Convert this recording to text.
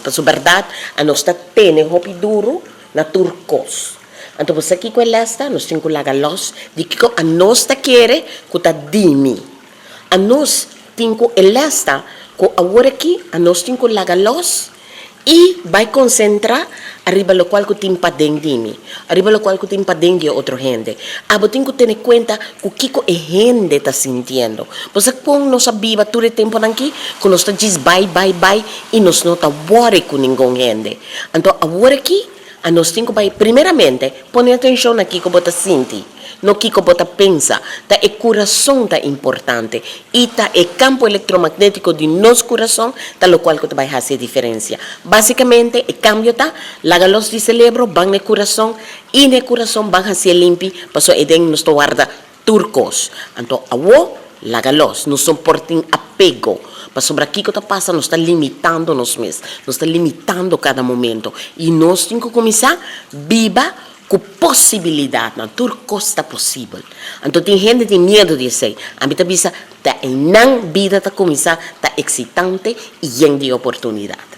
Pasobra bèrdat anos ta tene hopi duru na tur kos. Anto bo sa kiko e lès ta? Nos tin ku laga lòs di kiko anos ta kere ku ta di mi. Anos tin ku e lès ta ku awor aki anos tin ku laga lòs i bai konsentrá ariba lokual ku tin paden di mi, ariba lokual ku tin paden di e otro hende. Abo tin ku tene kuenta ku kiko e hende ta sintiendo. Bo sa kon nos a biba tur e tempunan aki? Ku nos ta djis bai, bai, bai i nos no ta wòri ku ningun hende. Anto awor aki anos tin ku bai primeramente pone atenshon na kiko bo ta sinti, no kiko bo ta pensa. Ta e kurason ta importante i ta e kampo elektromagnétiko di nos kurason ta lokual ku ta bai hasi e diferensia. Básikamente e kambio ta, laga los di selebro ban na e kurason i na e kurason ban hasié limpi pasobra eden nos ta warda Tur kos. Anto awo, laga los. Nos no por tin apego. Pasobra kiko ta pasa? Nos ta limitando nos mes. Nos ta limitando kada momento. I nos tin ku kuminsá biba ku posibilidatnan. Tur kos ta posibel. Anto tin hende tin miedu di esei. Ami ta bisa, ta einan bida ta kuminsá ta eksitante i yen di oportunidat.